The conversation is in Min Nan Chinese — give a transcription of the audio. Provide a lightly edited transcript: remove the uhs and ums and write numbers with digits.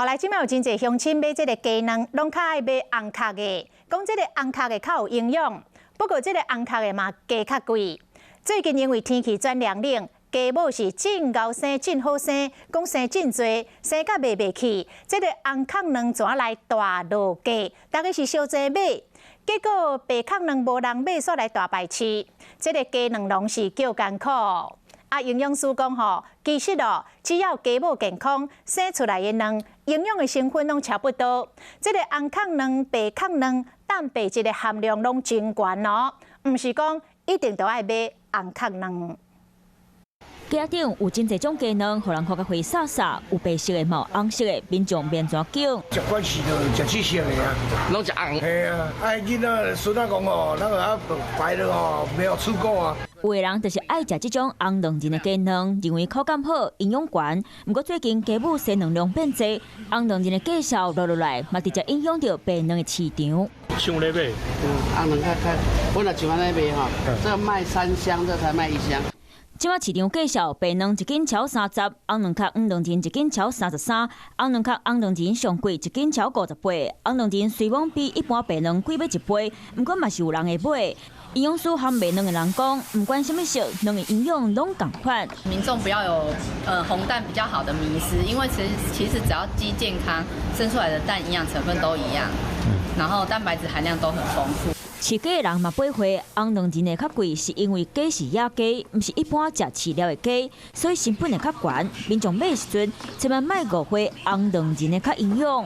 後來這擺有真濟鄉親買這个雞卵，攏較愛買紅殼的，講這个紅殼的較有營養。不過這个紅殼的嘛價較貴。最近因為天氣轉涼冷，雞母是真𠢕生、真好生，講生真濟，生甲賣袂去。這个紅殼卵怎來大落價？大家是相爭買，結果白殼卵無人買，煞來大敗市。這个雞卵農是叫艱苦。啊，營養師講吼，其實哦，只要雞母健康，生出來的卵營養的成分攏差不多。這个紅殼卵、白殼卵蛋白質的含量攏真懸哦，毋是講一定都愛買紅殼卵。街仔頂有真濟種雞卵，予人看甲花灑灑，有白色的，嘛有紅色的，民眾免怎揀？食慣勢就食這色的啊，攏食紅。嘿啊，啊囡仔孫仔講哦，那個啊白的哦，沒有吃過啊。有的人就是愛食這種紅卵仁的雞卵，認為口感好、營養懸。毋過最近雞母生卵量變濟，紅卵仁的價數落落來，嘛直接影響著白卵的市場。搶咧買，紅卵較較，本來像按呢賣吼，這個賣三箱，這才賣一箱。這擺市場價數，白卵一斤超30，紅卵殼黃卵仁一斤超33，紅卵殼紅卵仁上貴一斤超58，紅卵仁雖罔比一般白卵貴欲一倍，毋過嘛是有人會買。營養師和賣卵的人講，毋管啥物色，卵的營養攏仝款。民眾不要有紅蛋比較好的迷思，因為其實只要雞健康，生出來的蛋營養成分都一樣，然後蛋白質含量都很豐富。飼雞的人嘛反悔，紅卵仁的較貴，是因為雞是野雞，毋是一般食飼料的雞，所以成本會較懸。民眾買時陣，千萬莫誤會紅卵仁的較營養。